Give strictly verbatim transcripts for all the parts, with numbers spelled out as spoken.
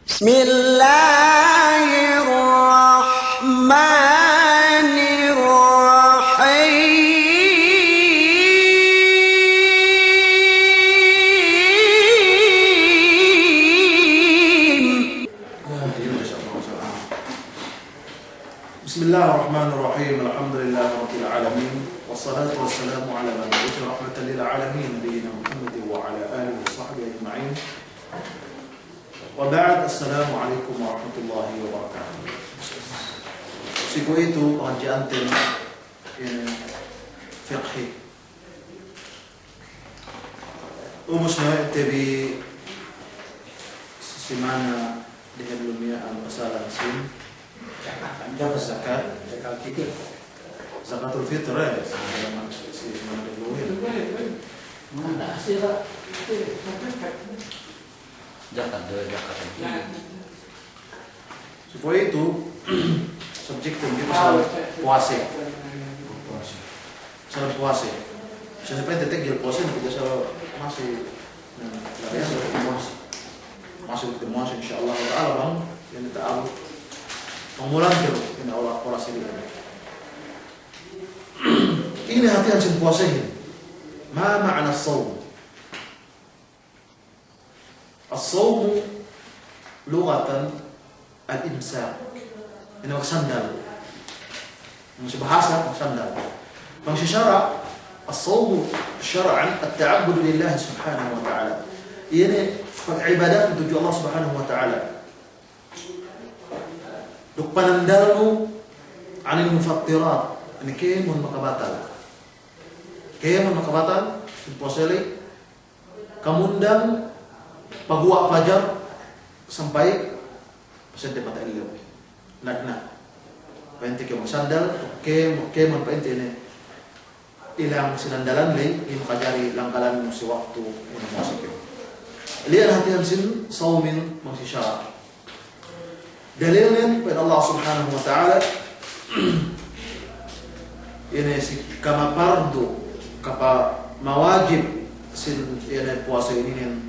بسم الله الرحمن الرحيم. بسم الله الرحمن الرحيم. الحمد لله رب العالمين. والصلاة والسلام على المبعوث رحمة للعالمين نبينا محمد وعلى آله وصحبه أجمعين. وبعد، السلام عليكم ورحمة الله وبركاته. Si kuwe'itu pangadji'anten in fiqhi. Ubus ne te bi simana dehellu miya'an masalah sin zakat, zakat fitr, zakatul fitr, eh, simana dehellu. Mana? Zakat, zakat. Supaya itu, subjekten kite pasal puwase. Pasal puwase. Pasal pa'inte teggel puwase, na, biasa puwase. Masi kite puwase, insya Allah ta'ala, bang, iye ne ta'abut. Pangmulan kite, iye ne oras puwase ini. Ine hātihan sin puwasehin. ما معنى الصوم؟ الصوم لغة الإمساك. Ine maksandal. Bang si bahasa, maksandal. Bang si sara', الصوم شرعا التعبد لله سبحانه وتعالى. Iye ne pag'ibadat tudju Allah Subhanahu wa Ta'ala. Duk panandalnu عن المفطرات. Ine kēmon makabatal. Kēmon makabatal, puwase ley, kamundang paguwa' pajar sampay paseddep mata ellew. Nagna'. Pa'inte ke maksandal, ke, kēmon pa'inte ine ilang sinandalan ley, iye makajari langkalannu si waktu ine muwase kew. Iye ne hātihan sin sawmin bang si sara'. Dalilnen pa'in Allah Subhanahu wa Ta'ala, iye ne si kamapardu, kapamawajib sin iye ne puwase ininen.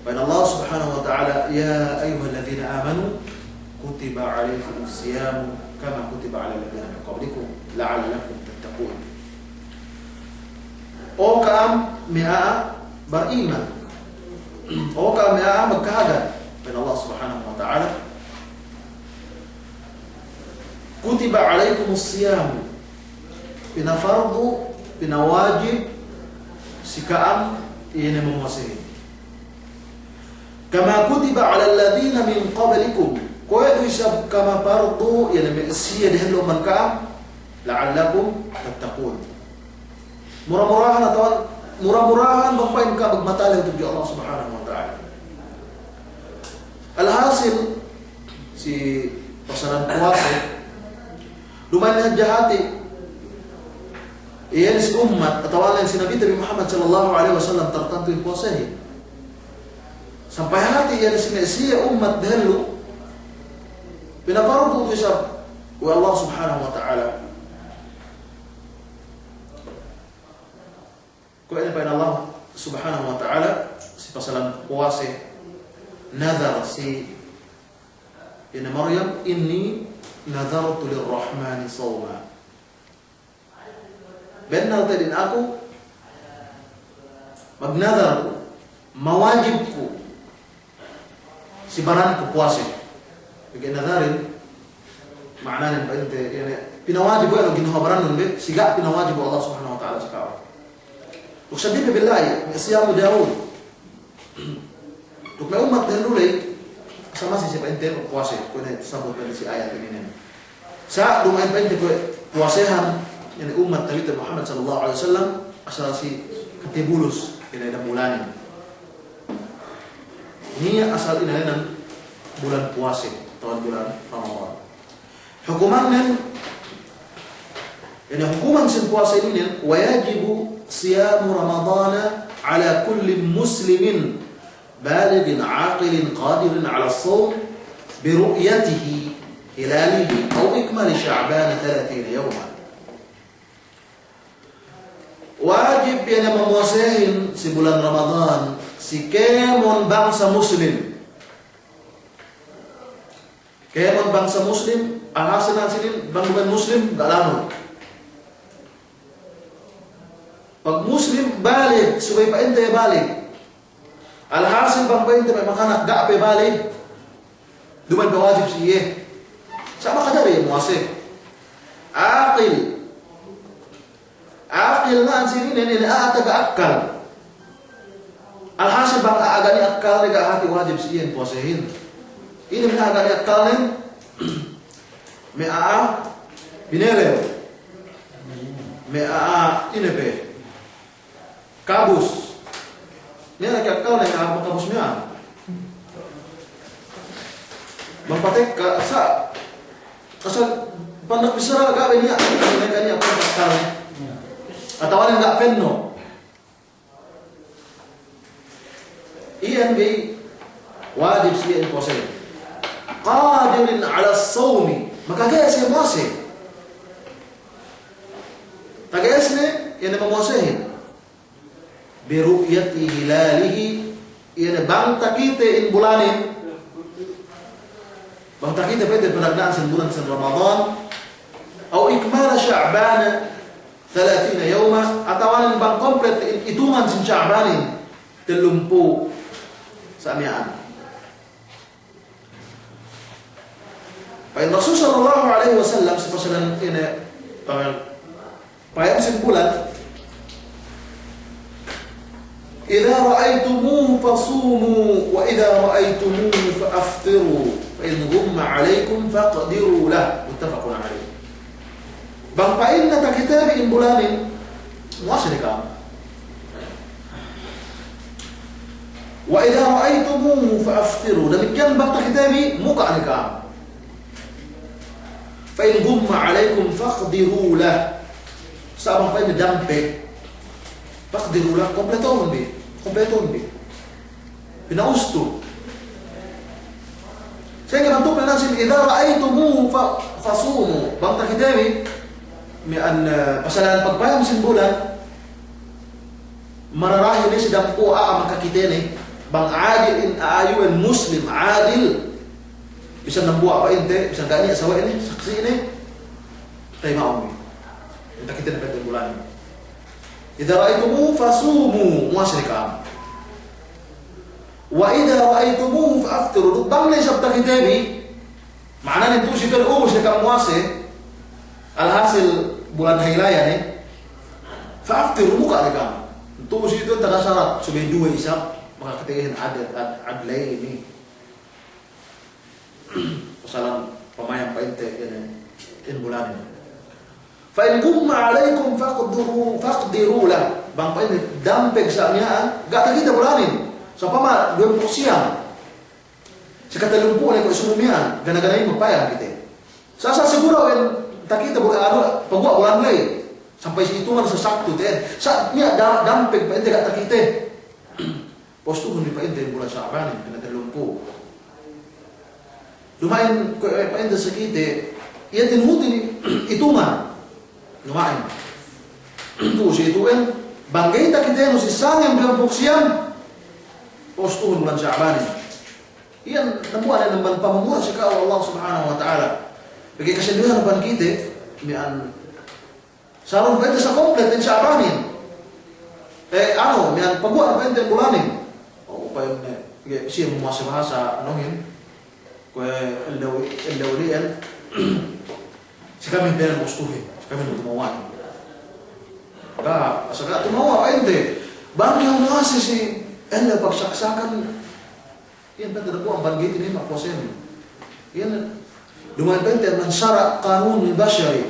Pa'in Allah Subhanahu wa Ta'ala, يا أيها الذين آمنوا كتب عليكم الصيام كما كتب على الذين من قبلكم لعلكم تتقون. O ka'am me' a'a bariman. O ka'am me' a'a magkahagad. Pa'in Allah Subhanahu wa Ta'ala, كتب عليكم الصيام. Pinapardu, pinawajib si ka'am iye ne mamuwasehin. كما كتب على الذين من قبلكم. Kuwe' du isab kamapardu, iye ne me' siye dehellu amban ka'am, لعلكم تتقون. Mura-murahan atawa mura-murahan bang pa'in ka'am magmatalew tudju Allah Subhanahu wa Ta'ala. Alhasil, si pasalan puwase, duma'in hadja hati', iye ne si ummat, atawa la'i si Nabite bi Muhammad sallallahu alaihi wasallam tartantu in puwasehin. Sampay hati' iye ne si me' siye ummat dehellu, pinapardu du isab we' Allah Subhanahu wa Ta'ala. Kuwe' ne pa'in Allah Subhanahu wa Ta'ala, si pasalan puwase, nadhar si ine Maryam, إني نذرت للرحمن صوما. Bennal te'ed in aku magnadhar ku, mawajib ku si baranku puwase. Pegge' nadharin, ma'ananen pa'inte, iye ne, pinawajib we' anu ginhawa barannun be, si ga' pinawajib we' Allah Subhanahu wa Ta'ala si ka'u. Duk seddili pe billahi, me' siyamu Dawud. Duk me' ummat dehellu ley, asal masi siye pa'inte magpuwase, kuwe' ne tasabut pa'inte si ayat ininen. Sa' duma'in pa'inte kuwe' puwasehan, iye ne ummat Nabite Muhammad sallallahu alaihi wasallam, asal si katebulus, iye ne damulanin. Niya' asal inēnan bulan puwase, atawa bulan Ramadan. Hukumannen, iye ne hukuman sin puwase ininen, ويجب صيام رمضان على كل مسلم بالغ عاقل قادر على الصوم برؤيته هلاله أو إكمال شعبان ثلاثين يوما. Wajib iye ne mamuwasehin si bulan Ramadan si kēmon bangsa Muslim. Kēmon bangsa Muslim, alhasil nan sinin bang duma'in Muslim, ga' lamud. Pag Muslim balig, subey pa'inte balig. Alhasil bang pa'inte me' makanak ga' pe balig, duma'in pe wajib si iye. Sa' makajari iye muwase. Aqil. Aqil nan sinin ine, ine a'a taga akkal. Alhasil bang a'a ga' niya' akkalne ga' hati wajib si iye puwasehin. Ine me' a'a ga' niya' akkalne, me' a'a binelew. Me' a'a ine pe. Kabus. Niya' ne ke akkalne, a'a kabus miya'an. Bang patekka, sa', asal pandak bissara ga' be niya', niya' ga' niya' pandak akkalne. Atawa ne ga' penno'. Iyan ga'i wajib si iyan puwase. Qadirin 'ala as-sawmi, makaga'es iye muwase. Tage'esne, iye ne mamuwasehin. Bi ru'yati hilalihi, iye ne bang takite in bulanin. Bang takite pa'inte panagna'an sin bulan sin Ramadan. Aw ikmala Sha'bana thalathina yawma, atawa ne bang komplet in itungan sin Sha'banin tellumpū' sa' miya'an. Pa'in Rasul sallallahu alaihi wasallam si pasalan ine, pa'in, payam sin bulan, "Idza ra'aytumuhu fasumu, wa idza ra'aytumuhu fa aftiru, fa in ghumma 'alaykum faqdiru lah." Muttafaqun alaih. Bang pa'inne takite bi in bulanin, muwase ne ka'am. Wa idza ra'aytumuhu fa aftiru. Damikkiyan bang takite bi, muka' ne ka'am. Fa in ghumma 'alaykum faqdiru lah. Sa' bang pa'inne dampeg, faqdiru lah, kompletohun bi, kompletohun bi. Pina'ustu. Sa'ingge bantuk ne nan sin, "Idza ra'aytumuhu fa-, fasumu." Bang takite bi, miya'an, eh, pasalan pagpayam sin bulan, mararahi ne si dambuwa' a'a makakite ne, bang adil in a'a iyu'en muslim, adil. Bisan dambuwa' pa'inte, bisan ga' niya' sawe'ne, saksi'ne, tayma'un bi. In takite ne pa'inte bulan. "Idza ra'aytumuhu fasumu," muwase ne ka'am. "Wa idza ra'aytumuhu fa aftiru." Duk bang ne isab takite bi, ma'ananen tu'u si itu ubus ne ka'am muwase, alhasil bulan hailaya ne, fa aftiru, muka' ne ka'am. Tu'u si itu taga sarat, subey duwe isab, makakitehin ad-, ad-, adlayni. Pasalan pamayam pa'inte ine, in bulanin. "Fa in ghumma 'alaykum faqdiru, faqdiru lah." Bang pa'inne dampeg sa' miya'an, ga' takite bulanin. Sa'upama duwempū' siyam. Sikatellumpu' ne kuwe' sumu miya'an, gana-gana in magpayam kite. Sa', sa' siguru in takite bul-, anu, paguwa' bulan ley. Sampay si itungan sa' Sabtu te'ed. Sa' niya' da-, dampeg pa'inte ga' takite. Postuhun bi pa'inte bulan Sha'banin, pinatellumpu'. Duma'in kuwe' pa'inte si kite, iye tinuhutin itungan. Duma'in. Tu'u si itu'en, bang ga'i takitenu si sangem duwempū' siyam, postuhun bulan Sha'banin. Iyan dambuwa' ne amban pamumuwa' si ka'u Allah Subhanahu wa Ta'ala. Pegge' kasinduwehan amban kite, miya'an sarun pa'inte sa' komplet in Sha'banin. Eh, anu, miya'an paguwa' pa'inte bulanin. O, pa'inne, pegge' siye mamuwase bahasa anuhin. Kuwe' ellew, ellew li'en. Si kami pa'inne postuhin, si kami tumawa'in. Ga', asal ga' tumawa' pa'inte. Bang kew muwase si ellew pagsaksakan. Iyan pa'inte dambuwa' amban ga'i tinayma' puwasenu. Iyan, duma'in pa'inte amban sara' kanun bashari.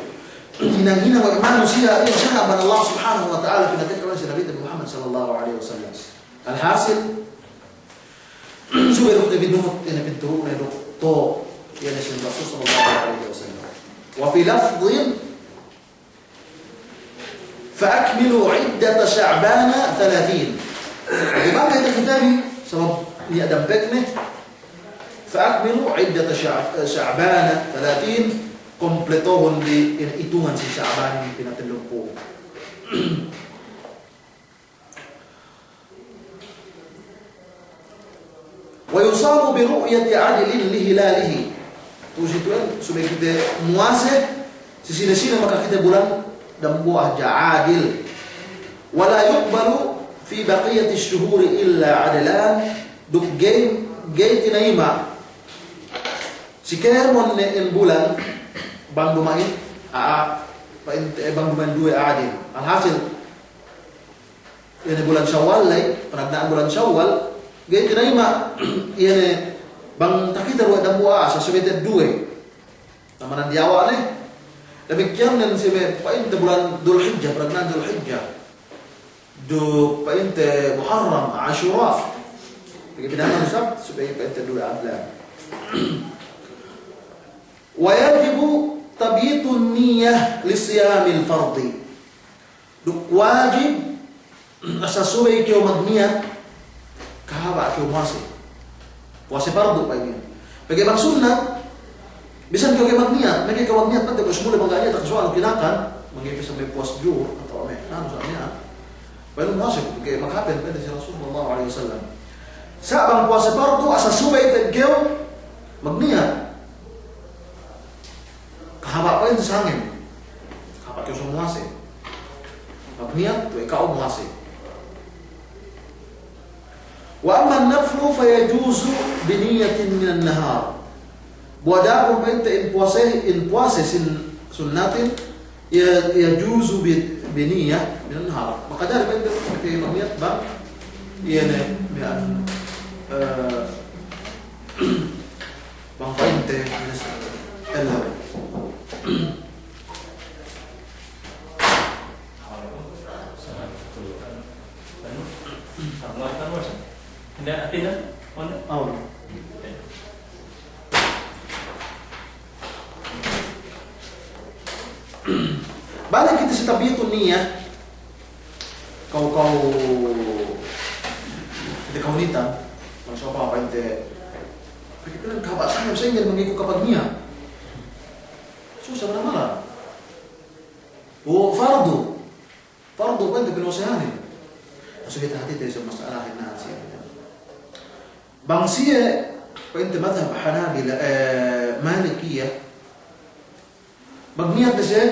Hinang-hinang we' manusiya', iyan sara' amban Allah Subhanahu wa Ta'ala, pinatekka we' si Nabi Muhammad sallallahu alaihi wasallam. Alhasil, subey duk ne binuhut, iyan pinturu'ne duk to, iyan sin Rasul sallallahu alaihi wasallam. Wa fi lafdhin, "Fa akmilu iddata Sha'bana thalathin." Jadi bang kite kite bi, sabab niya' dampeg ne. "Fa akmilu iddata Sha-, Sha'bana thalathin," kompletohun bi in itungan si Sha'ban pinatellumpu'. "Wa yusamu bi ru'yati adlin li hilalihi." Tu'u si tu'en, subey kite muwase si sine-sine makakite bulan dambuwa' hadja, adil. Wa la yuqbalu fi baqiyatish shuhuri illa adlan, duk ga'i, ga'i tinayima' si kēmon ne in bulan bang duma'in, a'a, pa'inte, bang duma'in duwe adil. Alhasil, iye ne bulan Shawwal ley, panagna'an bulan Shawwal, ga'i tinayima', iye ne bang takite duwe dambuwa' a'a, sasabete duwe. Tamanan diyawa' ne. Damikkiyan ne si me' pa'inte bulan Dhul Hijjah, panagna'an Dhul Hijjah. Duk pa'inte Muharram, Ashura. Pegge' pinangan isab, subey pa'inte duwe adlan. Wa yajibu tabyitun niyyah li siyamil fardhi. Duk wajib, asal subey kew magniyat, kahaba' kew muwase. Puwase pardu pa'inne. Pegge' bang sunnat, bisan kew ga'i magniyat, meke kew magniyat pa'inte, bang sumule bang ga'i niyat, takasuwa' anu kinakan, mangga'i pe sa me' puwas juhur, atawa me', anu sa me' anu. Pa'inne muwase ku, pegge' makahāp pa'inte si Rasul sallallahu alaihi wasallam. Sa' bang puwase pardu, asal subey te'ed kew magniyat. Kahaba' pa'inte sangem. Kahaba' kew sa muwase. Magniyat, we' ka'u muwase. Wa amman naflu fayajuzu biniyyatin minan nahar. Bu adapun pa'inte in puwase, in puwase sin sunnatin, ya, yajuzu bi, biniyyah minan nahar. Makajari pa'inte, pa'inte magniyat bang, iye ne, miya'an, eh, bang pa'inte, ella. Balik kite si tabyitun niyyah. Ka'u, ka'u, kite ka'u nitan, maksud apa, apa inte, pegge' pina'in kahaba' sangem, sa'ingge mangga'i ku kapagniyat. Susa manamal. O, fardu. Fardu pa'inte pinuwasehanin. Maksud kite hatite sa mas'alahin na'an siye. Bang siye pa'inte madhab Hanabila, eh, Malikiyah, magniyat ne siye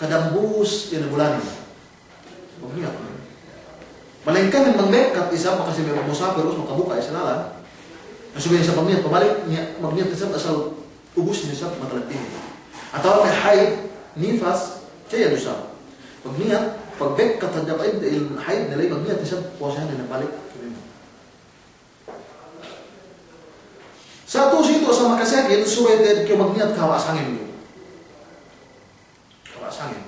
kadambus iye ne bulanin. Magniyat. Malayingkan bang bekkat isab, maka siye musapir, ubus makabuka' isab lalan. Na subey isab magniyat pabalik, niya-, magniyat isab asal ubus ne isab matalattihin. Atawa me' haid, nifas, siye du isab. Magniyat, pagbekkat hadja pa'inte in haid ne ley, magniyat isab puwasehanin ne balik. Sa' tu'u si itu asal makasakit, subey te'ed kew magniyat kahaba' sangem du. Kahaba' sangem.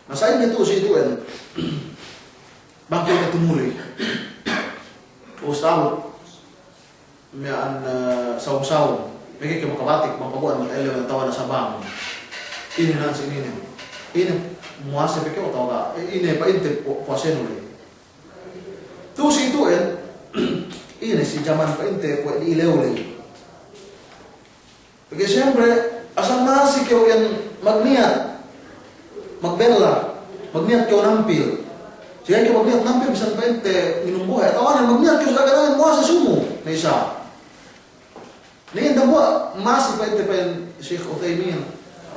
Na sa'ingge tu'u si itu'en, bang kew katumuli. Ubus ta'abut miya'an, eh, sawum-sawum. Meke kew makabatik, bang paguwa'an mata ellew atawa na sabang. Ine na'an si inin. Ine muwase pe kew atawa ga'. Eh, ine pa'inte pu-, puwasenu ley. Tu'u si itu'en, ine si jaman pa'inte kuwe' di ilew ley. Pegge' siyempre, asal masi kew iyan magniyat, magbella, magniyat kew nampil. Sige kew magniyat nampil, bisan pa'inte nginum bohe', atawa ne magniyat kew sa' ganangan muwase sumu, na isab. Niya' dambuwa' masi pa'inte pa'in Sheikh Uthaymin,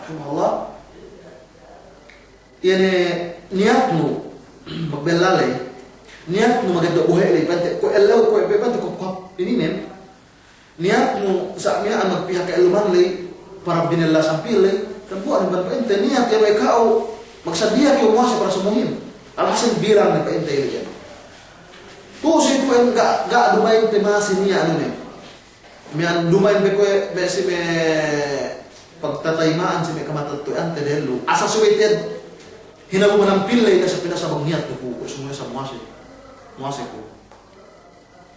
rahimahullah. Iye ne niyatnu magbella ley, niyatnu mageddo' bohe' ley, pa'inte, kuwe' ellew, kuwe' pe, pa'inte, kuwe', kuwe' ininen. Niyatnu sa' miya'an magpiha ka'elluman ley, para binella sampil ley, dambuwa' ne bang pa'inte niyat iye we' ka'u, magsadiya kew muwase para sumuhin. Alhasil bilang ne pa'inte iye. Tu'u si itu'en ga', ga' duma'in te masi niya' anunen. Miya'an duma'in pe kuwe' me' si me' pagtatayima'an si me' kamatetto'ante dehellu. Asal subey te'ed hinabu manampil ley, na sa' pinasa magniyat ku, kuwe' sumuhin sa' muwase. Muwase ku.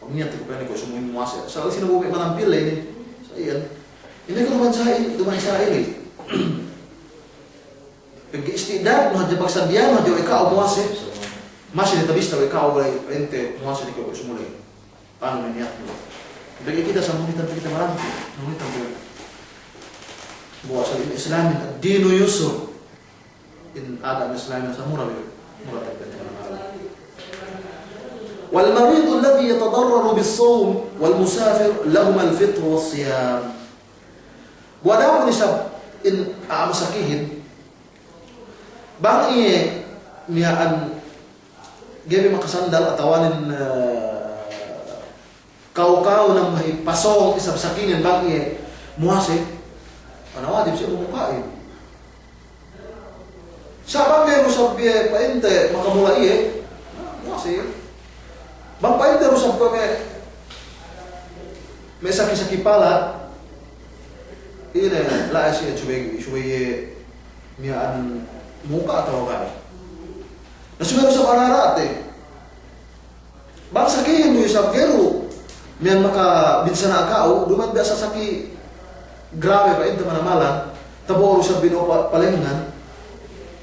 Magniyat ku pa'inne kuwe' sumuhin muwase. Asal sinabu me' manampil ley ne. Sa' iyan. Ine ku duma'in sa'ili, duma'in sa'ili. Pegge' isti'dadnu hadja, pagsadiyanu hadja we' ka'u muwase. Masi ne tabista we' ka'u ley, pa'inte muwase ne kew kuwe' sumuhin. Anu ne niyatnu. Pegge' kite sa' muni tantu kite maranti, muni tantu. Bu asal in Islamin ad-dinu yusr. In agama Islamin sa' mura bi, mura bi. والمريض الذي يتضرر بالصوم والمسافر لهما الفطر والصيام. Bu adapun isab in, ah, masakihin, bang iye miya'an ga'i bi makasandal atawanen, eh, kaw-kaw nambahi pasōng isab sakinen bang iye muwase, na wajib siye muka'in. Sa' bang ga'i du isab iye pa'inte makamula iye, na, muwase iye. Bang pa'inte du isab kuwe' me', me' saki-saki palat, ine, la'i siye subey, subey iye miya'an muka' atawa ga'i. Na subey du isab arara'te. Bang sakihin du isab ga'i du miya'an makabinsana' ka'u, duma'in biya' sasaki grabe pa'inte manamalan, tabo'o du isab bino'o pa-, palengngan.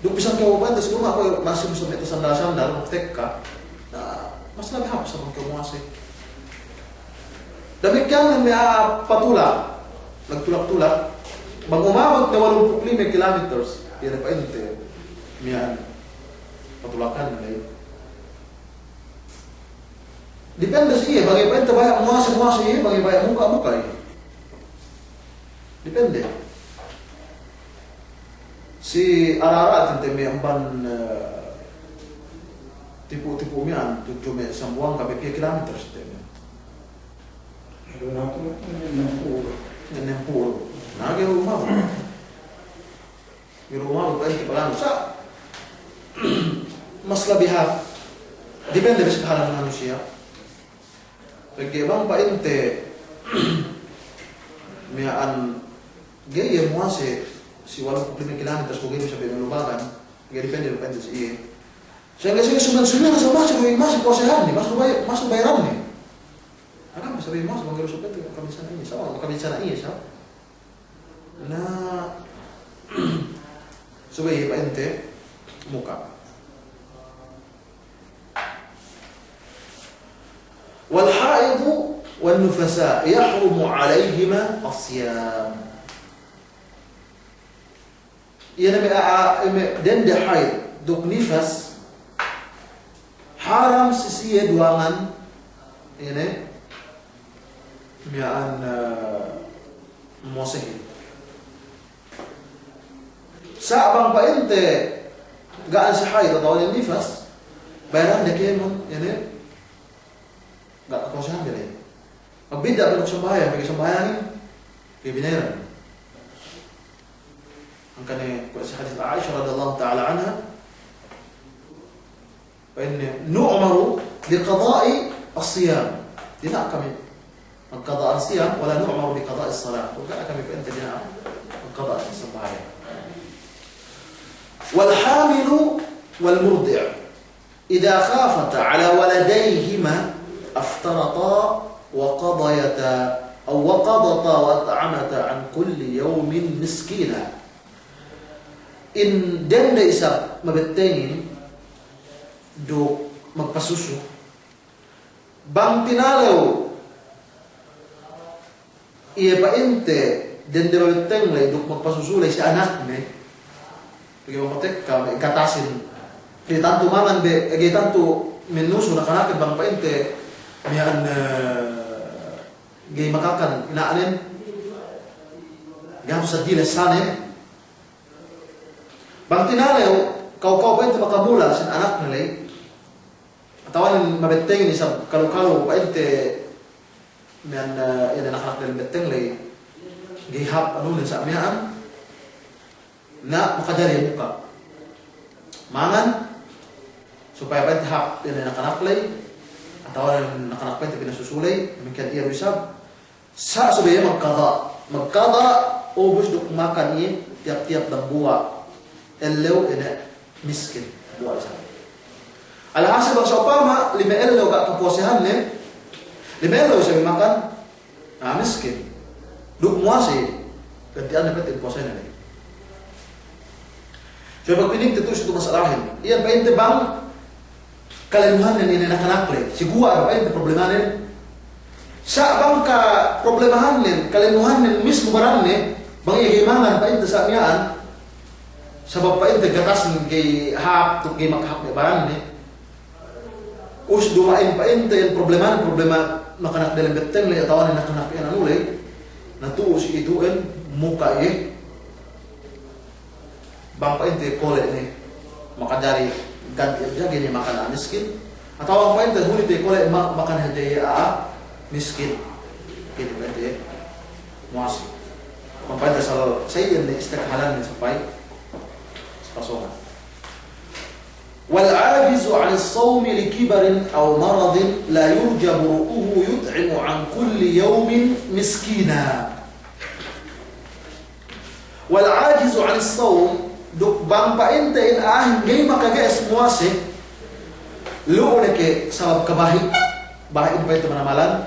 Duk bisan kew pa'inte si luma' kuwe' masi du isab me' tasandal-sandal, magtekka. Na, mas labi hāp isab bang kew muwase. Damikkiyan me' a'a patulak, nagtulak-tulak. Bang umabut ne walumpū' lime kilometers, iye ne pa'inte miya'an patulakan ne. Depende si iye, bang iye pa'inte baya' muwase, muwase iye, bang iye baya' muka', muka' iye. Depende. Si arara'te me' amban, eh, tipu'-tipu' miya'an, tudju me' Sambuwangga, me' piye kilometers te miya'an. Ennem pū'. Ennem pū'. Na, ga'i du umabut. Ga'i du umabut pa'inte paganu. Sa' mas labi hāp. Depende bi si kahalan manusiya'. Pegge' bang pa'inte miya'an ga'i iye muwase si walumpū' lime kilometers, kuwe' ga'i du isab me' lubagan, ga'i depende pa'inte si iye. Sa'ingge, sa'ingge sumiyan, sumiyan sa' masi du, masi puwasehanne, masi du bay-, masi du bayaranne. Aka masi du bay-, masi bang ga'i du isab pa'inte makabinsana' iye, sa' makabinsana' iye, sa'. Na, subey pa'inte muka'. والحائض والنفساء يحرم عليهما الصيام. Iye ne me' a'a, me' dende haid duk nifas, haram si siye duwangan, iye ne, miya'an, eh, muwasehin. Sa' bang pa'inte ga'an si haid atawa nifas, bayarande kēmon, iye ne, ga' kapuwasehan de ley. Magbidda' pe duk sambahayang, pegge' sambahayangin ga'i binayaran. Hangkan ne kuwe' si hadis Aisha radiyallahu ta'ala anha, pa'inne, نؤمر بقضاء الصيام. Dina'ak kami magkada'an siyam, ولا نؤمر بقضاء الصلاة. Ga' kami pa'inte dina'ak magkada' sambahayang. والحامل والمرضع إذا خافتا على ولديهما أفطرتا وقضيتا أو وقضتا وأطعمتا عن كل يوم مسكينا. In dende isab mabettengin duk magpasusu, bang tinalew iye pa'inte dende mabetteng ley duk magpasusu ley si anakne, pegge' bang matekka me' gatasin, ga'i tantu mangan be, ga'i tantu minusu nakanak bang pa'inte miya'an, eh, ga'i makakan ina'nen, ga'i tantu saddi lessanen. Bang tinalew, kaw-kaw pa'inte makamula sin anakne ley, atawa ne mabettengin isab kalu-kalu pa'inte miya'an, eh, iye ne nakanak ley betteng ley, ga'i hāp anunen sa' miya'an, na makajari muka' mangan, supaya pa'inte hāp iye ne nakanak ley, atawa ne nakanak pa'inte pinasusu ley, damikkiyan iye du isab. Sa' subey iye magkada'. Magkada', ubus duk makan iye tiyap-tiyap dambuwa' ellew ine miskin. Dambuwa' isab. Alhasil bang sa'upama lime ellew ga' kapuwasehanne, lime ellew isab makan, na miskin. Duk muwase, ganti'anne pa'inte puwasene ley. So, pagpining te tu'u si tu masalahin. Iyan pa'inte bang kalennuhannen ine nakanak ley. Si guwa' pa'inte problemanen. Sa' bang kaproblemahannen, kalennuhannen mismu baranne, bang iye ga'i mangan pa'inte sa' miya'an. Sabab pa'inte gatasnen ga'i hāp, duk ga'i makahāp me' baranne. Us duma'in pa'inte in problema, problema nakanak delem betteng ley, atawa nakanak iyan anu ley, na tu'u si itu'en muka' iye, bang pa'inte kole' ne, makajari ganti' hadja ga'i ne makan a'a miskin, atawa bang pa'inte huli te kole' ma-, makan hadja iye a'a miskin. Ga'i ne pa'inte muwase. Bang pa'inte asal sa iyan ne istekhalan ne sapay, sapasōngan. والعاجز عن الصوم لكبر أو مرض لا يرجى برؤه يطعم عن كل يوم مسكينا. والعاجز عن الصوم, duk bang pa'inte in a'ahin ga'i makage'es muwase, lu'u ne ke sabab kabahi', bahi' in pa'inte manamalan,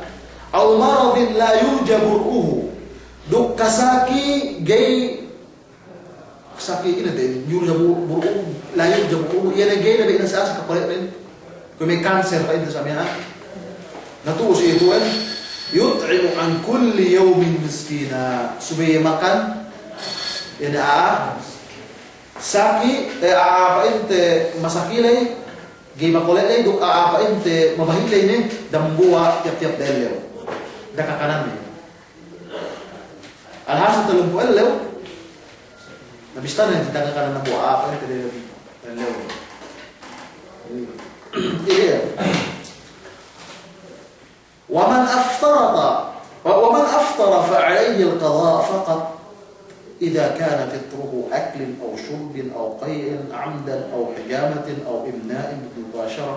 أو مرض لا يرجى برؤه, duk kasaki ga'i Saki ine te, yurja bu-, bur'uhu, la yurja bur'uhu, iye ne ga'i ne be ine sa-, sa kakole'nen. Kuwe' me' kanser pa'inte sa miya'an. Na tu'u si itu'en, yut'imu an kulli yawmin miskina. Subey iye makan, iye ne a'a saki, eh, a'a pa'inte masaki ley, ga'i makole' ley, duk a'a pa'inte mabahi' ley ne, dambuwa' tiyap-tiyap ellew. Da'a kakanan ne. Alhasil tellumpū' ellew. Na bista ne, da'a kakanan dambuwa' a'a pa'inte ellew. Iye. ومن أفطر، ومن أفطر فعليه القضاء فقط إذا كان فطره أكل أو شرب أو قيء عمدا أو حجامة أو إمناء بالمباشرة،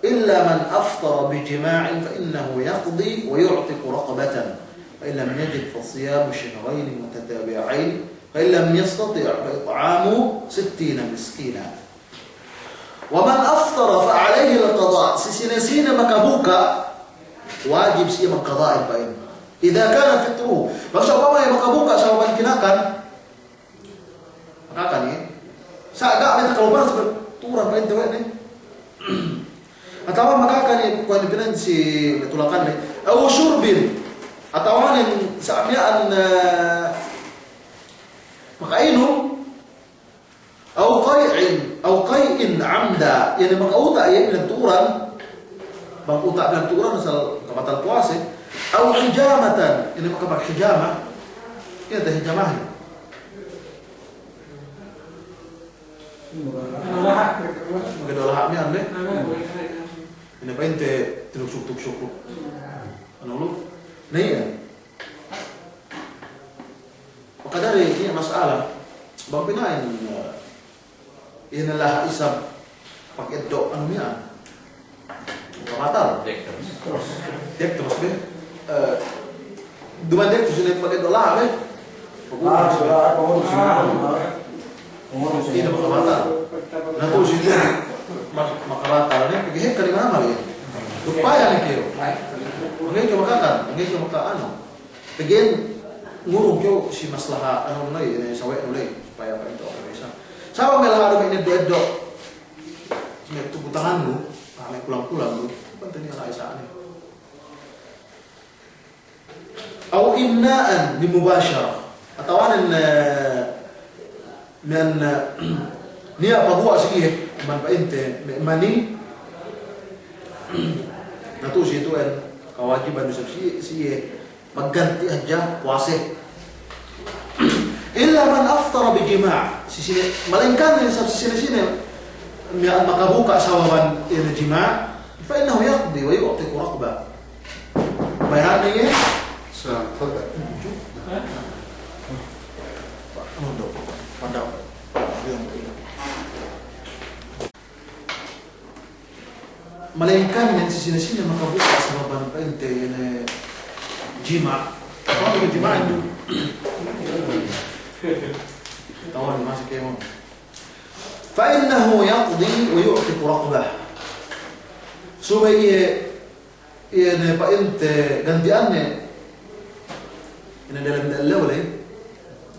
إلا من أفطر بجماع فإنه يقضي ويعتق رقبة، فإن لم يجد فصيام شهرين متتابعين، فإن لم يستطع فإطعام ستين مسكينا. ومن أفطر فعليه القضاء, si sine-sine makabuka', wajib siye magkada'in pa'in. إذا كان فطره. Bang sa'upama iye makabuka' sabab kinakan, makakan iye. Sa' ga' me' takalupahan sabab turan pa'inte we' ne. Atawa makakan iye, kuwe' ne pa'in si me' tulakan ne. أو شرب. Atawa ne sa' miya'an, eh, maka'inum. أو قيء، أو قيء عمدا. Iye ne maka'uta' iye pinagturan. Bang uta' pinagturan asal kabatal puwase. أو حجامة. Iye ne makapag-hijama. Iye ne hijamahin. Mageddo' laha' miya'an, ne? Iye ne pa'inte tinuksuk-tuksuk. Anu lu? Ne iye. Makajari niya' mas'ala, bang pina'in, eh, iye ne laha' isab pageddo' anu miya'an. Makabatal. Dextrose. Dextrose be. Eh, duma'in dextrose iye ne pageddo' laha' be. Pagurus be. Iye ne makabatal. Na tu'u si iye mak-, makabatal ne, pegge' hekka ne manamal iye. Duk paya ne kew. Bang ga'i kew makakan, bang ga'i kew maka'anu. Pegge' ngurung kew si maslaha' anu ley, ne sawe'nu ley, supaya pa'inte okey bisa. Sabab me' laha' du me' ineddo'-eddo'. Me' tu'u tangannu, ah, me' kulang-kulang du. Pa'inte niya' la'i sa'ane. أو إمناء بمباشرة. Atawa nen, eh, men, eh, niya' paguwa' si iye, man pa'inte, me' mani, na tu'u si itu'en, kawajiban du isab si, si iye, magganti' hadja puwase. إلا من أفطر بجماع. Si sine, malaingkan isab si sine-sine, miya'an makabuka' sababan iye ne jima', فإنه يقضي ويعتق رقبة. Bayaran ne iye. Sa-, fadal. Malaingkan ne si sine-sine makabuka' sababan pa'inte iye ne jima'. Apa iye ne jima' itu? Tawan masi kēmon. فإنه يقضي ويعتق رقبة. Subey iye, iye ne pa'inte ganti'anne, iye ne delem ellew ley,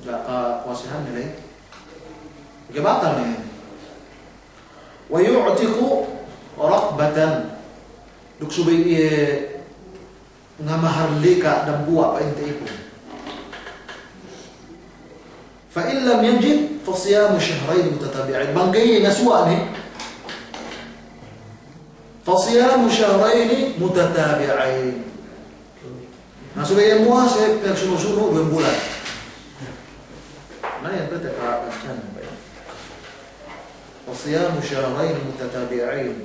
ga' kapuwasehanne ley, ga'i batal ne. ويعتق رقبة. Duk subey iye ngamahardika' dambuwa' pa'inte ipun. فإن لم يجد فصيام شهرين متتابعين. Bang ga'i iye ngasuwa' ne, فصيام شهرين متتابعين. Na, subey iye muwase pinagsunu-sunu duwe bulan. Na, iyan pa'inte pa'inte. فصيام شهرين متتابعين.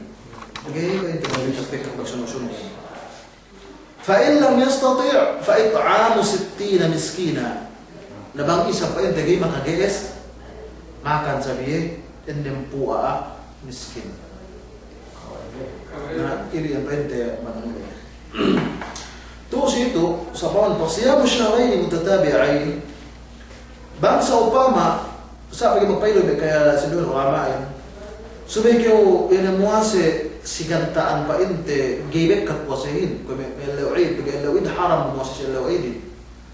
Ga'i pa'inte pinagsunu-sunu. فإن لم يستطع فإطعام ستين مسكينا. Na bang isab pa'inte ga'i makage'es, makan isab iye ennempū' a'a miskin. Na, ili iyan pa'inte mananu. Tu'u si itu, sa'upama فصيام شهرين متتابعين, bang sa'upama, sa' pegge' magpa'ilu me' kaya sinduwe ulama'in, subey kew iye ne muwase si ganta'an pa'inte ga'i bekkat puwasehin, kuwe' me', me' ellew Id, pegge' ellew Id haram muwase si ellew Idin.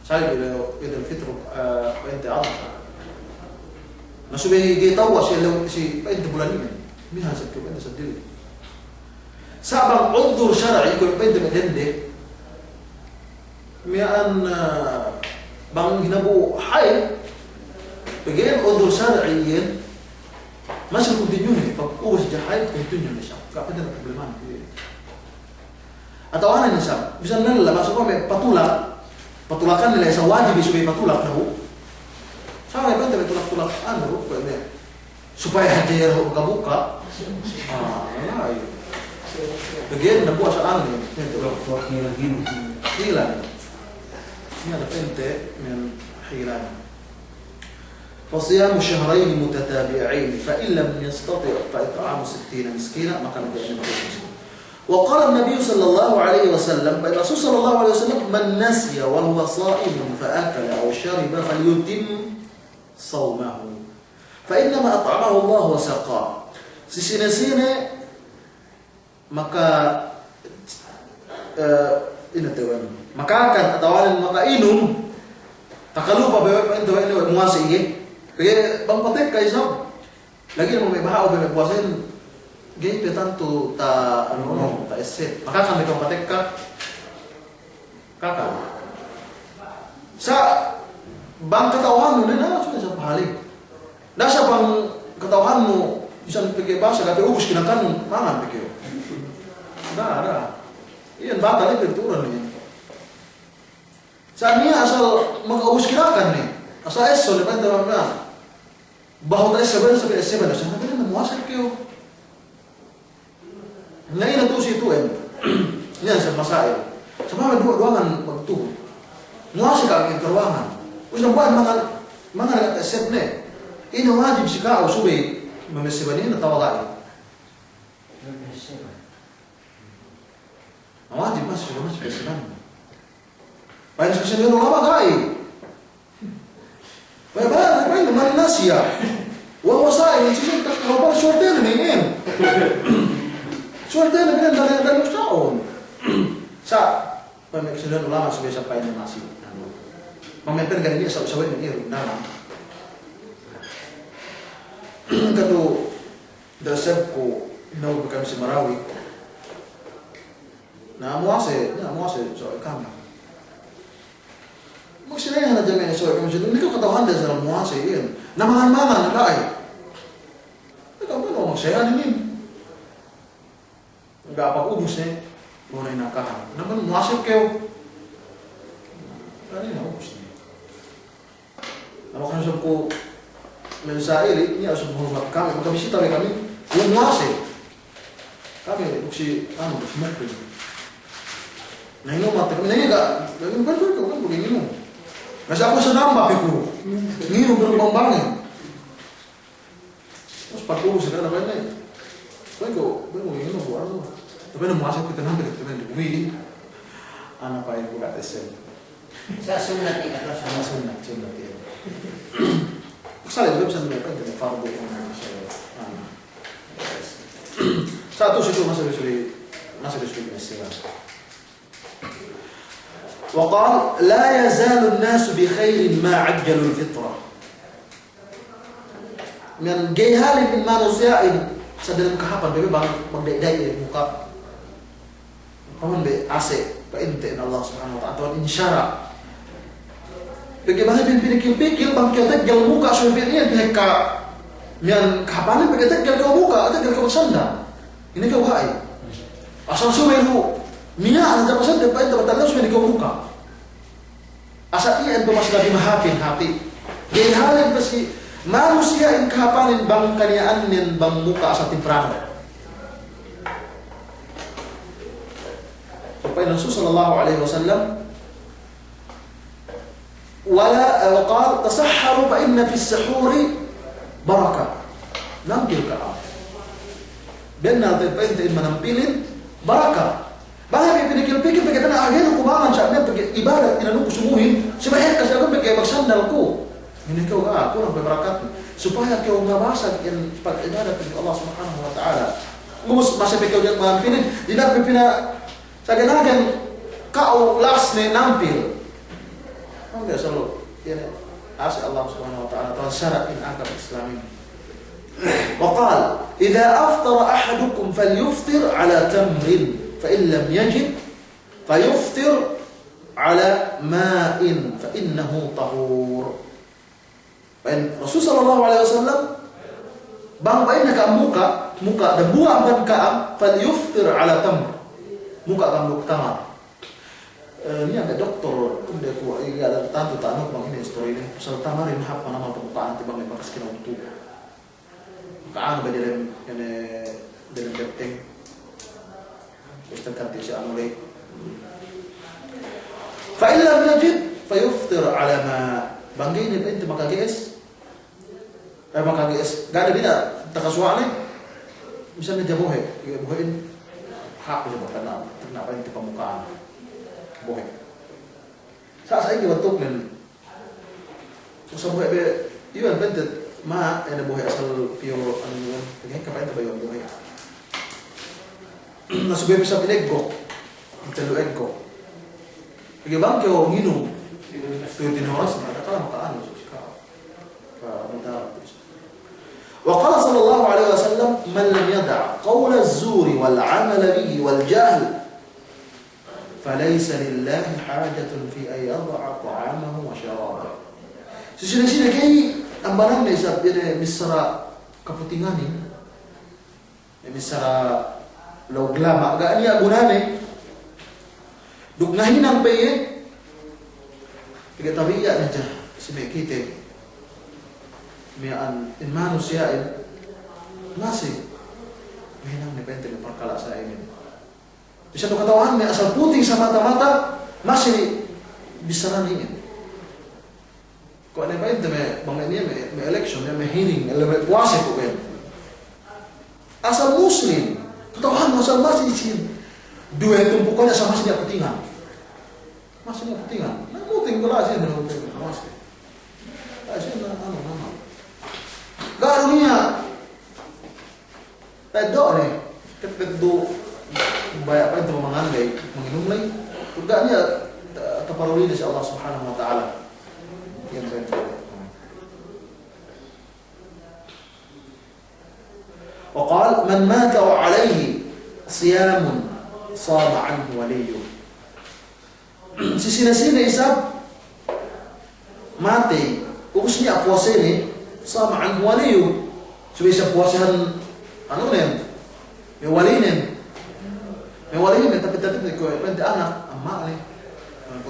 Sa' ellew Idul Fitr, eh, pa'inte Adha. Na subey ga'i tewwa' si ellew, si pa'inte bulan inin. Miha sa' kew pa'inte seddili. Sa' bang udhur shar'i, kuwe' pa'inte me' dende, miya'an, eh, bang hinabu haid, pegge' udhur shar'i iyan, masi continue ne, pag ubus hadja haid, continue ne siye. Ga' pa'inte problema ne. Atawa anu ne isab, bisan lella, maksudku me' patulak, patulakan ne isab wajib subey patulak dahu'. Sa' me' pa'inte me' tulak-tulak anu, kuwe' me' Supaya hadja iye dahu' buka-buka. Ah, la'i. Bagian na puwasa anu, hila. Hila. Iye ne pa'inte me' hila. فصيام شهرين متتابعين فإن لم يستطع فإطعام ستين مسكينا, makan iye ennempū' miskin. وقال النبي صلى الله عليه وسلم, pa'in Rasul sallallahu alaihi wasallam, من نسي وهو صائم فأكل أو شرب فليتم صومه. فإنما أطعمه الله وسقاه. Si sine-sine maka, eh, ine te' we' nu, makakan atawa nen maka'inum, takalupa we' nu, we' nu muwase iye. Pegge' bang patekka isab, lagi' ne me' baha'u we' me' puwasen, ga'i pe tantu ta, anu, anu, ta'esseb. Makakan me' patekka. Kaka. Sa' bang kata'uhannu ne, na, sudah sa' pahali. Na, sa' bang kata'uhannu, bisan pegge' basa, ga' pe ubus kinakannu, mangan pe kew. Na, na. Iyan batal iye, pinturan iyan. Sa' niya' asal makaubus kinakan ne. Asal esso ne, pa'inte, na. Bahu ta'esseb, sa' ta'esseb, sa' na, pa'inte muwase kew. Na ine tu'u si tu'en. Niya' sa' masail. Sabab duwa-, duwangan magtu'u. Muwase ka'am iyan karuwangan. Ubus na buwat mangan, mangan ga' ta'esseb ne. Ine wajib si ka'u subey mamesseb inin, na tawada'i. Na wajib masi, subey masi pesseb. Pa'in sa' sinin ulama' ga'i. Pa'in, pa'in, pa'in, من نسي وهو صائم, si sinin takka hawal suwaltene ne iyan. Suwaltene ne iyan, da'a, da'a usa'un. Sa', pa'in me' sinin ulama' subey sa' pa'in masi. Pa'in pa'in ga'i ne sa', sa' we' ne iyan, da'a. Katu, ta'essebku, ine, ubus kami si Marawi. Na muwase, na muwase, so kami. Maksudne hadja me' so kami sinin, ine kew kata'uhande asal muwase iyan. Na mangan-mangan, la'i. Ine kew, ine kew muwase inin. Ga' pag ubus ne, bu ne inakahan. Na muwase kew. Ga' ne ubus ne. Na maka isab ku me' sa'ili, niya' isab hormat kami, makabisita we' kami, bu muwase. Kami, duk si, anu, duk si Mukbil. Na inum kami, na iye ga', ga' inum, ga' inum, ga' inum. Na sa' aku sa' namba pe ku. Inum, bang, bang, bang. Terus pag ubus ne, na pa'in ne. Pa'in ku, pa'in ku, inum, bu, anu. Tapi na muwase ku, tenang, tenang, tenang, tenang. Ana pa'in ku ga' ta'esseb. Sa' sunnat iye, kata sunnat. Sunnat, sunnat iye. Sa' lebbi sunnat iye, pa'inte fardu, sunnat iye. Sa' tu'u si tu'u masi bi, masi bi, masi bi. وقال: لا يزال الناس بخير ما عجلوا الفطر. Miya'an ga'i halin in manusiya'in sa' dalem kahāpan, be, be bang, bang da'i-da'i muka. Paman be ase', pa'inte in Allah Subhanahu wa Ta'ala, atawa in sara'. Pegge' bang pī-, pikil-pikil, bang kew teggel muka, subey pī-, iye, pī-, ka, miya'an kahāpanin, pegge' teggel kew muka, teggel kew sanda. Ine kew ga'i. Asal subey du, niya' ne tapasan de pa'inte batal ne subey ne kew muka'. Asal iyan pe mas labi mahāpin hāti. Ga'i hālin pe si manusiya'in kahāpanin bang kaniya'annen bang muka' asal timprano. Pa'in Rasul sallallahu alaihi wasallam, ولا، وقال: تسحروا فإن في السحور بركة. Nampil ka'am. Bennal te pa'inte in manampilin baraka. Bang hep pinikil-pikil pegge' tena agen ku mangan sa' me' pegge' ibadat inanu ku sumuhin, si me' ekka sa' pegge' magsandal ku. Ine kew ga', kurang pe barakatne. Supaya kew ngabasag in pag'ibadat pegge' Allah Subhanahu wa Ta'ala. Ubus masi pe kew diya' manampilin, dina'ak pe pina Sa' ganagan ka'u las ne nampil. Ambe' asal, iye ne, ase' Allah Subhanahu wa Ta'ala, tuwan sara' in agama Islamin. وقال: إذا أفطر أحدكم فليفطر على تمر فإن لم يجد فليفطر على ماء فإنه طهور. Pa'in Rasul sallallahu alaihi wasallam, bang pa'inne ka'am muka', muka' dambuwa' amban ka'am, فليفطر على تمر. Muka' ka'am duk tamar. Eh, niya' me' doktor, kunde ku, iye, ga' tantu ta'anu bang ine istori ne. Asal tamarin hāp manamal pamuka'an, bang me' bakas kinawtu. Ka'anu be delem, ine, delem betteng. Ustad kanti si anu ley. فإن لم يجد فليفطر على ماء. Bang ga'i ne pa'inte makage'es. Eh, makage'es. Ga' ne bina takasuwa' ne. Misalne ja bohe'. Iye bohe'in. Hāp ne bohe' tagna', tagna' pa'inte pamuka'an. Bohe'. Sa', sa' ige bantuknen. Sa' bohe' be, iwan pa'inte, ma, ine bohe' asal pure, anu, ine, pegge' ka pa'inte ba iwan bohe'. Na subey bisa pineggok, tellu eggok. Pegge' bang kew nginum, tuwi tinoras, na, takala maka'anu, ka, ka mudarat. وقال صلى الله عليه وسلم: من لم يدع قول الزور والعمل به والجهل فليس لله حاجة في أن يدع طعامه وشرابه. Si sine-sine ga'i ambananne isab ine missara kaputinganin, missara lawg lama', ga' niya' gunane, duk ngahinang pe iye, pegge' tabi'at ne ja si me' kite, miya'an in manusiya'in, masi ngahinang ne pa'inte me' parkala' sa' inin. Bisan du kata'uhanne asal puting samata-mata, masi bissarane iyan. Kuwe' ne pa'inte me', bang me' niya' me', me' election, me' hearing, ellew me' puwase kuwe'. Asal Muslim, kata'uhannu asal masi sin duwe tumpukan asal masi niya' putingan. Masi niya' putingan. Na puting kula' sin duwe tumpukan, masi. Masi na, anu, nama. Ga' du niya' Teddo' ne, tepet du baya' pa'inte mangan ley, manginum ley, ga' niya' ta-, taparuli ne si Allah Subhanahu wa Ta'ala. Iyan pa'inte. وقال: من مات وعليه صيام صام عنه وليه. Si sine-sine isab matey, ubus niya' puwasene, sama anhu waliyu. Subey isab puwasehan, anunen, me' walinen. Me' walinen, tapit-tapit ne kuwe', pa'inte anak, amma'ne.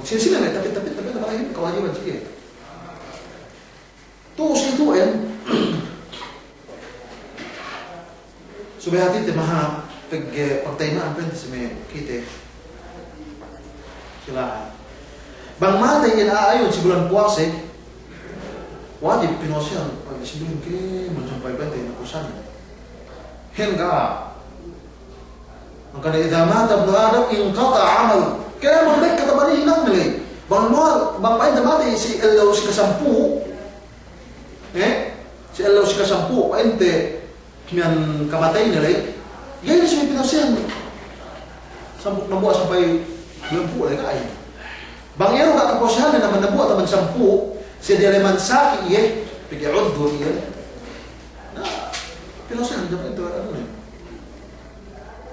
Sine-sine me' tapit-tapit, tapit, tapit, kawajiban si iye. Tu'u si itu'en, subey hātite mahāp, pegge' pagtayima'an pa'inte si me' kite. Silahan. Bang matey iyan a'a iyun si bulan puwase, wajib pinuwasehan, pegge' si bulan kēmon sampay pa'inte ina puwasan. Hangkan, إذا مات ابن آدم انقطع عمله. Kēmon dek kata bani hinang ley. Bang muwal, bang pa'inte matey si ellew si kasampū'. Eh? Si ellew si kasampū', pa'inte miya'an kamateyne ley. Ga'i ne subey pinuwasehan. Sampū' dambuwa' sampay duwempū' ley ga'i. Bang iye du ga' kapuwasehan ne amban dambuwa' amban sampū', si diyaleman saki iye, pegge' udhur iye. Na, pinuwasehan ne pa'inte, anu ne.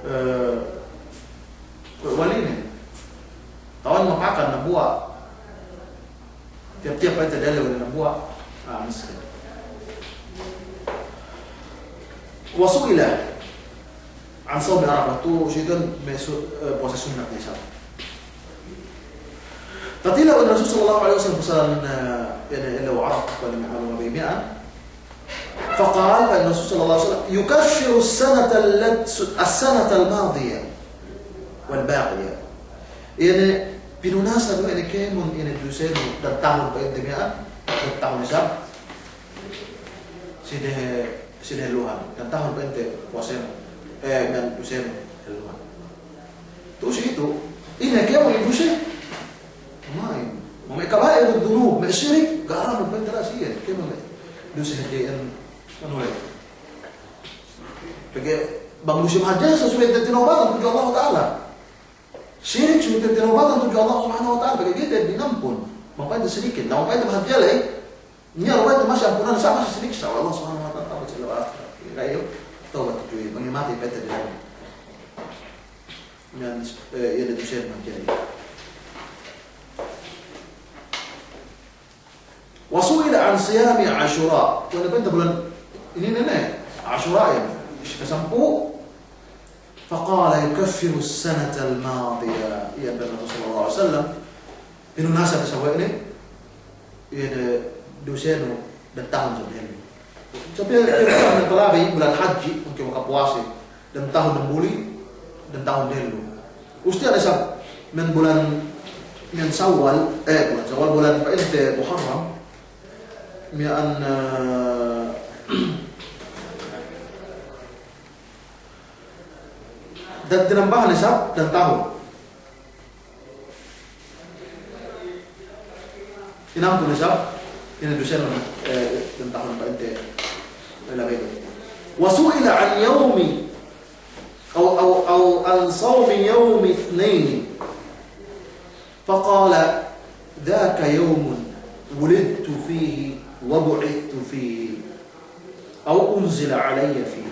Eh, kuwe' walinen. Tawan mapakan dambuwa'. Tiyap-tiyap pa'inte diyalem dambuwa'. Ah, miskin. وسئل An sawmi Arafah, tu' situ me' su-, eh, puwase sunnat ne isab. Tatilew we' Rasul sallallahu alaihi wasallam pasalan, eh, ya'ni ellew Arafah, kuwe' ne me' ma'lum miya'an. Faqal, pa'in Rasul sallallahu alaihi wasallam, "Yukaffiru as-sanata allat-, as-sanata al-madiyah wal-baqiyah." Ya'ni pinunasan we' ne kēmon, ya'ni dusenu, dan tahun pa'inte miya'an, dan tahun isab. Sine, sine luhan, dan tahun pa'inte puwasenu, eh, dan dusenu, luhan. Tu' si itu, ine kēmon duse? Ma'in. Me' kaba'irud dunub, me' sirik, ga'i du pa'inte la'i siye, kēmon me' duse hadi'en, anu le. Pegge' bang duse mahadje sa subey tinawbatan tudju Allah Ta'ala. Sirik subey tinawbatan tudju Allah Subhanahu wa Ta'ala, pegge' ga'i te dinampun. Bang pa'inte sirikin, na bang pa'inte mahadje le, niya' du pa'inte masi ampunan, sa' masi sinik sa' Allah Subhanahu wa Ta'ala, ta'abut si ellew ahirat. Ga'i du tawbat tudju iye, bang iye matey pa'inte dinampun. Iyan, eh, iye ne duse mahadje le. Wa su'ila an siyami Ashura. Kuwe' ne pa'inte bulan inin ne, Ashura iyan. Isi kasampū'. Faqala yukaffiru as-sanata al-madiyah. Iyan pa'in Rasul sallallahu alaihi wasallam. Pinunasan isab we' ne. Iye ne dusenu dan tahun isab dehellu. Isab iye, iye bulan ne palabi, bulan hadji, mangkin makapuwase. Dan tahun dambuli, dan tahun dehellu. Usti ane isab, miya'an bulan, miya'an Sawwal, eh, bulan Sawwal, bulan pa'inte Muharram, miya'an, eh, dan tinambahan isab, dan tahun. Inampun isab, ine dusenu, eh, dan tahun pa'inte, eh, labi. Wa su'ila an yawmi, aw, aw, aw an sawmi yawmi ithnayni. Faqala, "Dhaka yawmun wulidtu fihi wa bu'ithtu fihi." Aw unzila alayya fihi.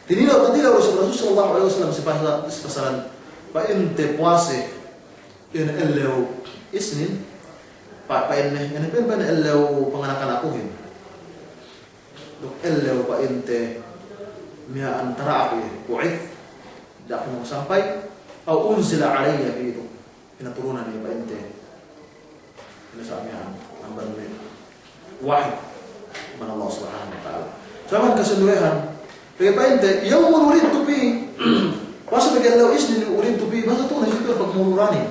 Tinilew, tinilew Rasul, Rasul sallallahu alaihi wasallam si pasa-, si pasalan pa'inte puwase ine ellew Isnin, pa-, pa'inne, ine pa'in, pa'in ellew panganakan akuhin. Duk ellew pa'inte miya'an tara'ak iye, bu'ith, da'ak sampay, aw unzila alayya fihi, pinaturunan iye pa'inte. Ine sa' miya'an, amban me' wahi amban Allah Subhanahu wa Ta'ala. Sa' amban kasinduwehan, pegge' pa'inte, yawmun wulidtu fihi. Masa pegge' ellew Isnin wulidtu fihi, masa tu' ne situ pagmururani.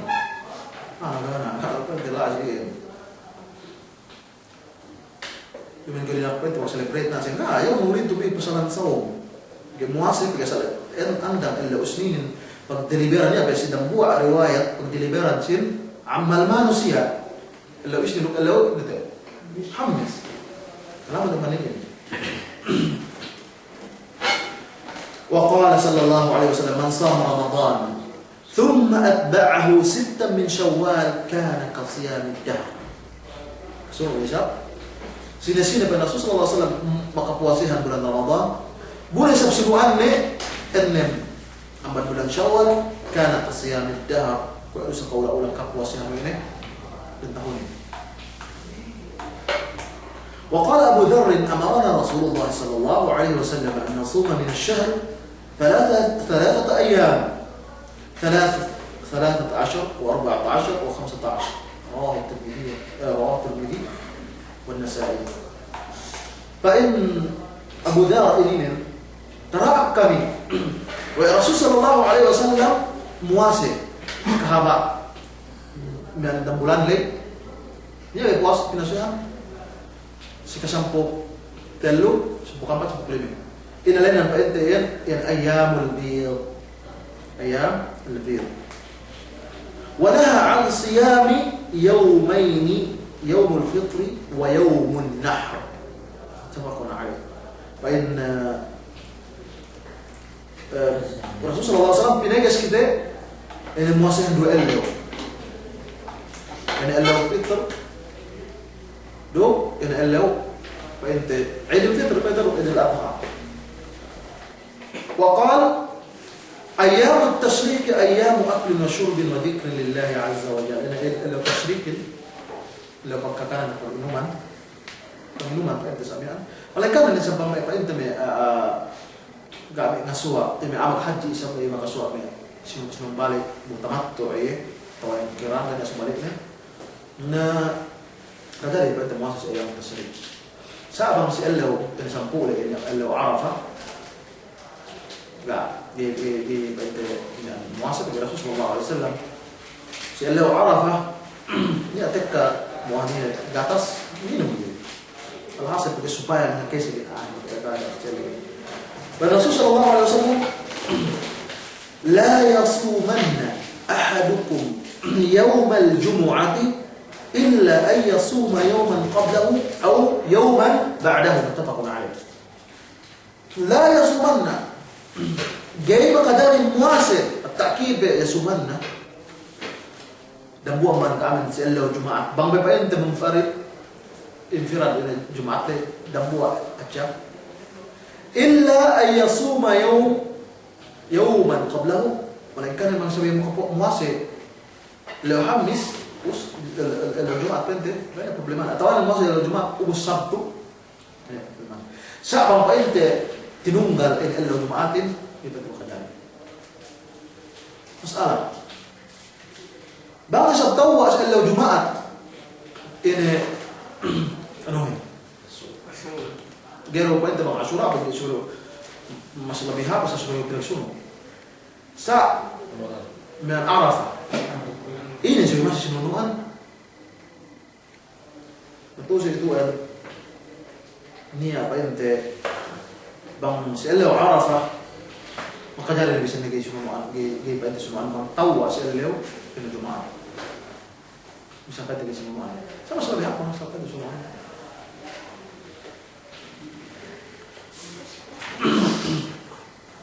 Ah, gana, gana, pa'inte la'i siye. Duma'in kali ne pa'inte, wa celebrate ne siye. Na, yawmun wulidtu fihi pasalan sawm. Pegge' muwase, pegge' asal, en-, andang ellew Isninin, pagdeliberan iye, pegge' si dambuwa' riwayat, pagdeliberan sin amal manusiya'. Ellew Isnin, ellew, ine te? Hammis. Kenapa teman ini? Wa qala sallallahu alaihi wasallam, "Man sama Ramadan, thumma atba'ahu sittan min Shawwal, kana ka siyamid dahr." Sunu isab, sine-sine pa'in Rasul sallallahu alaihi wasallam makapuwasehan bulan Ramadan, bu ne isab sibu'anne ennem amban bulan Shawwal, kana ka siyamid dahr, kuwe' du sa' kaula-ula kapuwasehan we' ne, dan tahun inin. Wa qala Abu Dharrin, amarana Rasulullah sallallahu alaihi wasallam an nasuma min ash-shahr thalatha, thalathata ayyam. Thalatha, thalathata ashar wa arba'ata ashar wa khamsata ashar. Rawahu Tirmidhi, eh, rawahu Tirmidhi wa Nasa'i. Pa'in Abu Dharr ininen, tara'ak kami we' Rasul sallallahu alaihi wasallam muwase kahaba' miya'an dambulan ley. Iye puwase pinasehan. Sikasampū' tellu, sampū' ka'ampat, sampū' kalima. Inēnan pa'inte iyan, iyan ayyamul bid. Ayyamul bid. Wa naha an siyami yawmayni, yawmul fitri wa yawmun nahr. Muttafaqun alayh. Pa'in, eh, Eh, Rasul sallallahu alaihi wasallam pineges kite, ine muwasehan duwe ellew. Ine ellew Fitr, duk ine ellew pa'inte Idul Fitr, pa'inte duk Idul Adha. Wa qala, "Ayyamut tashriqi ayyamu aklin wa shurbin wa dhikrin lillahi azza wa jalla." Ine ellew tashriqin, ellew pagkakanan, pag-inuman. Pag-inuman, pa'inte sa' miya'an. Malaingkan ne sa' pa'inte me', ah, ah, Ga' me' ngasuwa', te me' a'a maghadji' isab me' makasuwa' me' sinum-, sinumbali' bu tamattu' iye, atawa iye kiran, ga' niya' sumbali' ne. Na, kajari pa'inte muwase si ayyam tashrik. Sa' bang si ellew, iye ne sampū' le, iye ne ellew Arafa. Ga', ga'i, ga'i, ga'i pa'inte, iye ne muwase, pegge' Rasul sallallahu alaihi wasallam. Si ellew Arafa, niya' tekka muwase gatas, nginum iye. Alhasil, pegge' supaya nakese bi, ah, ibadat, jari. Pa'in Rasul sallallahu alaihi wasallam, "La yasumanna ahadukum yawmal jumu'ati illa an yasuma yawman qablahu aw yawman ba'dahu." Muttafaqun alaih. La yasumanna. Ga'i makajari muwase, at-ta'kid bi yasumanna. Dambuwa' amban ka'amin si ellew Juma'at. Bang be pa'inte munfarid, infirad ine Juma'at le, dambuwa' hadja. Illa an yasuma yawm-, yawman qablahu. Malaingkan bang sabab makapu-, muwase ellew Hamis, us, el-, el-, ellew Juma'at pa'inte, ga' niya' problema. Atawa muwase ellew Juma'at, ubus Sabtu. Sa' bang pa'inte tinunggal in ellew Juma'atin, iye pa'inte makajari. Mas'ala. Bang isab tewwa' si ellew Juma'at, ine, anu, ga'i du pa'inte bang Ashura, bang Ashura, mas labi hāp, mas Ashura pinagsunung. Sa' miya'an Arafa. Ine si masi sinunu'an. Betul si itu, eh, niya' pa'inte bang si ellew Arafa, makajari ne bisan ga'i sinunu'an, ga'i, ga'i pa'inte sinunu'an bang tewwa' si ellew, ellew Juma'at. Bisan pa'inte ga'i sinunu'an. Sa' mas labi hāp, mas pa'inte sinunu'an.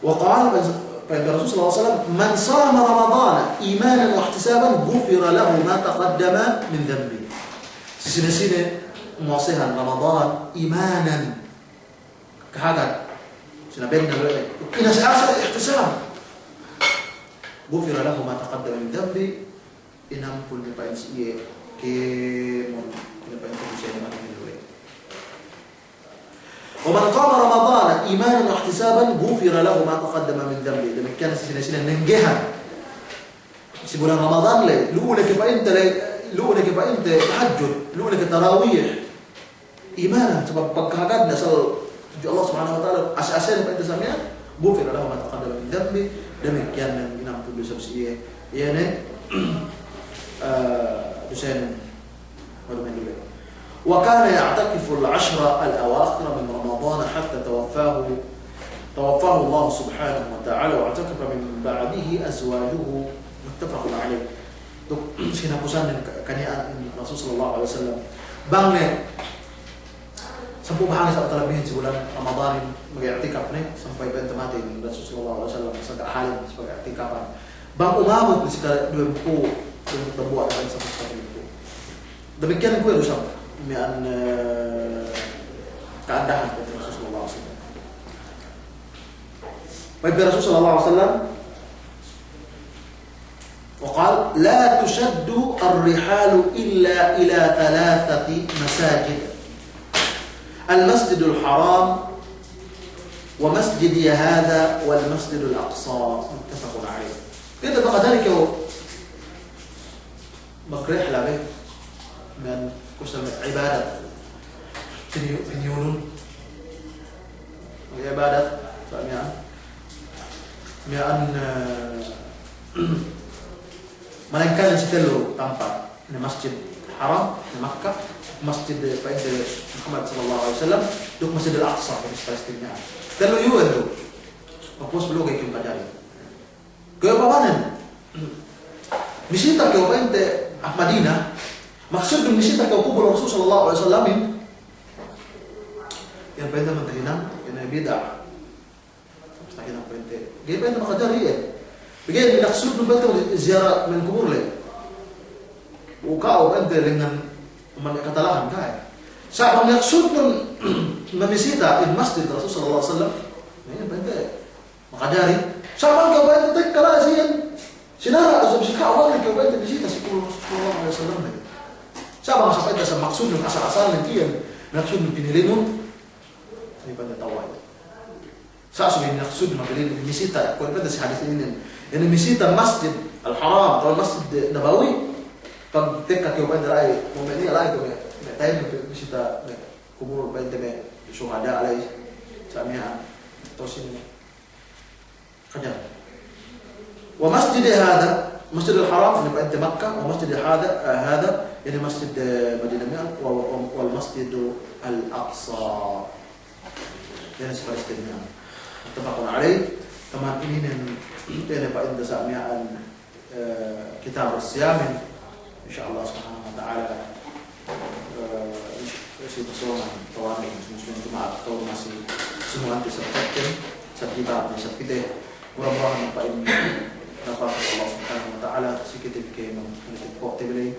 Wa qala, pa'in Rasul sallallahu alaihi wasallam, "Man sama Ramadana imanan wa ihtisaban, ghufira lahu ma taqaddama min dhanbi." Si sine-sine muwasehan Ramadan imanan, kahagad, sinabenna we', inase-ase ihtisab, ghufira lahu ma taqaddama min dhanbi, inampun ne pa'in si iye kēmon, ne pa'in si iye kēmon. Wa man qama Ramadana imanan wa ihtisaban ghufira lahu ma taqaddama min dhanbi. Damikkiyan si sine-sine nenggehan si bulan Ramadan le, lu'u ne ke pa'inte le, lu'u ne ke pa'inte tahajjud, lu'u ne ke tarawih. Imanan, sabab pagkahagadne asal tudju Allah Subhanahu wa Ta'ala, ase-ase ne pa'inte sa' miya'an, ghufira lahu ma taqaddama min dhanbi, damikkiyan ne inampun du isab si iye, iye ne, eh, dusenen. Wa kana ya'takiful ashra al-awakhira min Ramadan hatta tawaffahu, tawaffahu Allah subhanahu wa ta'ala, wa'takafa min ba'dihi azwajuhu, muttafaqun alayh. Duk sinapusan ne ka-, kaniya'an Rasul sallallahu alaihi wasallam. Bang ne sampū' bahangi sa' talabihin si bulan Ramadanin mag-i'tikaf ne, sampay pa'inte matey Rasul sallallahu alaihi wasallam, sa' ga' halin si pag-i'tikafan. Bang umabut ne si kaduwempū', duwempū' dambuwa' ne sa' kaduwempū'. Damikkiyan kuwe' du isab miya'an, eh, ka'andahan pa'inte Rasul sallallahu alaihi wasallam. Pa'in Rasul sallallahu alaihi wasallam, wa qala, "La tushaddu ar-rihalu illa ila thalathati masajid. Al-Masjidul Haram, wa masjidi hadha, wal Masjidul Aqsa." Muttafaqun alayh. Kite baka dari kew magrihla be, miya'an kuwe' sa' me' ibadat. Pini-, piniyulun. Ibadat, sa' miya'an. Miya'an, eh, malaingkan si tellu tampat. Ne Masjid Haram, ne Makkah, Masjid, eh, pa'inte Muhammad sallallahu alaihi wasallam, duk Masjidil Aqsa, pa'inte Palestina. Tellu iyu' ellew. Pagpuwas behu ga'i kew makajari. Kuwe' upamanen, misita kew pa'inte hap Madina, maksudnun misita kew kubul Rasul sallallahu alaihi wasallamin, iyan pa'inte mantahinang, iyan bid'a. Mantahinang pa'inte, ga'i pa'inte makajari iyan. Pegge' maksudnun pa'inte ziyarat me' kubul le. Bu ka'u pa'inte lengngan me' katalahan ga'i. Sa' bang maksudnun mamisita in Masjid Rasul sallallahu alaihi wasallam, iyan pa'inte makajari. Sa' bang kew pa'inte tekka la'i si iyan, sinara' du isab si ka'u bang kew pa'inte bisita si kubul Rasul sallallahu alaihi wasallam. Sa' bang sa' pa'inte sa' maksudnun asal-asalnen iyan, maksudnun pinilinun, iyan pa'inte tewwa' iyan. Sa' subey maksud magalihin misita, kuwe' pa'inte si hadis inin. Inin misita Masjid Al-Haram atawa Masjid Nabawi. Pagtekka kew pa'inte la'i, kuwe' me' niya' la'i kuwe' me', me' taim misita me' kubul pa'inte me' suhada' la'i. Sa' miya'an. Terus inin. Kaja. Wa masjidi hadha, Masjidil Haram, inin pa'inte Makkah, wa masjidi hadha, eh, hadha, inin masjid, eh, Madinah miya'an, wa, wa, wal Masjidul Aqsa. Inin si Palestine miya'an. Muttafaqun alayh, kaman inin, inin pa'inte sa' miya'an, eh, kitabus siyamin. Insya Allah subhanahu wa ta'ala, eh, si pasōngan tawani muslimin Juma'at, tawani si sumu ante sa' pite, sa' kitab ni sa' pite. Mura-murahan pa'in nafa'an Allah subhanahu wa ta'ala si kite bi ke mangitip ko' te bi ley.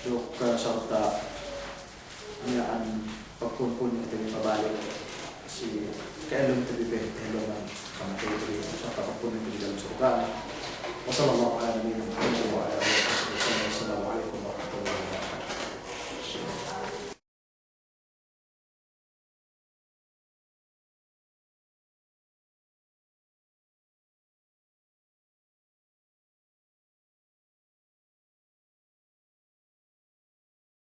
Duk, eh, sarta' miya'an pagpunpun kite bi pabalik si ka'ellum te bi pe, ka'elluman kamatey te bi, sarta' pagpunpun kite bi dalem surga'. Wa sallallahu ala nabiyyina Muhammadin wa ala alihi